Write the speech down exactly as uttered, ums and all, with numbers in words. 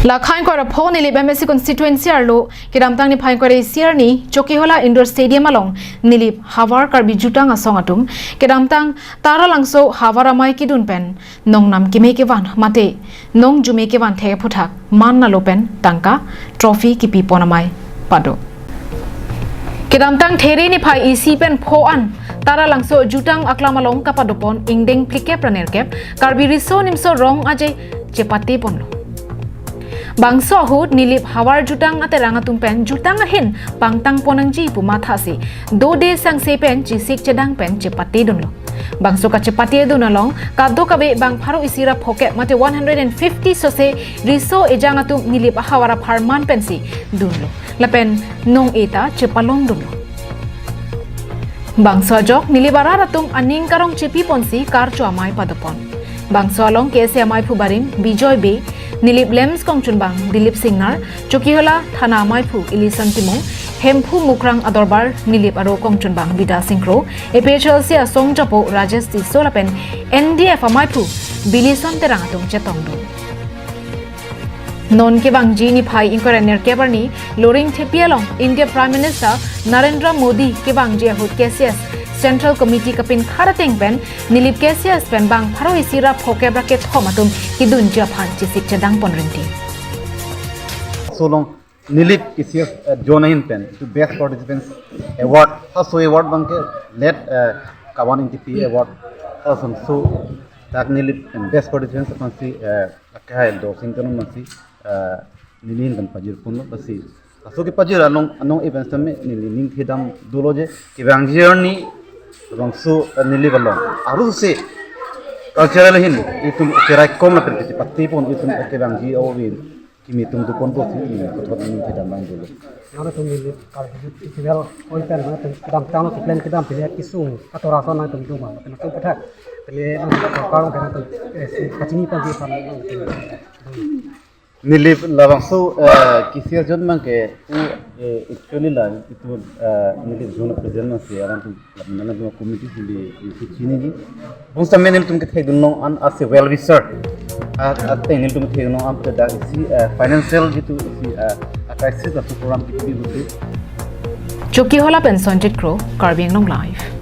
La khain kora pho Nilip M A C constituency arlo kedamtang niphai kora isi arni Chokihola Indoor Stadium along Nilip Havar Karbi Jutang Asong atum kedamtang Taralangso Havar amei kedun pen nongnam keme kevan mate nongjume kevan thek aphuthak man nalo pen tangka trophy kipi pon amei pado. Kedamtang There niphai isi pen pho an Taralangso Jutang aklam along kapado pon ingdeng phlikep ra nerkep Karbi Riso Nimso Rong Aje chepate ponlo. Bangso ahut Nilip Havar Jutang aterang atum pen jutang ahin pangtang pon nangji pu mathasi dode sangse pen chesik chedang pen chepate dunlo. Bangso kachepate dun along kadokave bang pharo isi ra phokep mate one hundred and fifty sose riso ejang atum Nilip Havar apharman pensi dunlo. Lapen nong-e ta chepalong dunlo. Bangso ajok Nilip arat atum aning karong chepi ponsi karcho amei pado pon. Bangso along K S A amei phu barim Bijoy Bey, Nilip LAMPS kongchunbang Dilip Singnar, Chokihola Thana amei phu Ilison Timung, Hemphu Mukrang adorbar Nilip aro kongchunbang Bida Singkro, A P H L C asong japo Rajesh Tisso lapen N D F amei phu Bilison Terang atum chetong dun. Non kevangji niphai ingkoi ra nerkep arni Loringthepi along India Prime Minister Narendra Modi kevangji ahut K C S Central Committee kapinkhat ateng pen Nilip K C S pen bang pharo isi ra phokep ra kethom atum kedunji aphan chesik chedang pon rinti. So along Nilip K C S uh, Zone ahin pen to best participants award, ha so award abangke let uh, Kawan Ingtipi award, ha so dak Nilip pen best participants aphansi uh, akehai Dorsing Teron aphansi uh, neli ahin pen pajir ponlo, lasi aso kepajir along anong events tame neli ning thedam dolo je kevangji arni bangso uh, Nilip along aruse cultural ahin itum keraikom lapen kachepate pon itum kevangji aovin kimi tum tu pon pusi neli puthot ning thedam abang dolo. Nangtum Nilip Karbi Festival oi pen nangtum kedamtang lo keplan kedam pini kisung katora ason nangtum duma nangtum aphuthak pini nangtum sorkar nangtum eh, si kachini pagi pan nangtum. Nilip labangso eh, K C S Zone abangke tu eh, actually la itu eh, Nilip Zone president nangsi alang tu lapen nangtum committee sili isi chiniji. Bangso amen nelitum kethekdun long an as a well wisher. At at nelitum kethekdun long an pada isi eh, financial gitu isi eh, crisis la program kipi gitu. Chokihola pen Sonjit Kro, Karbi Anglong Live.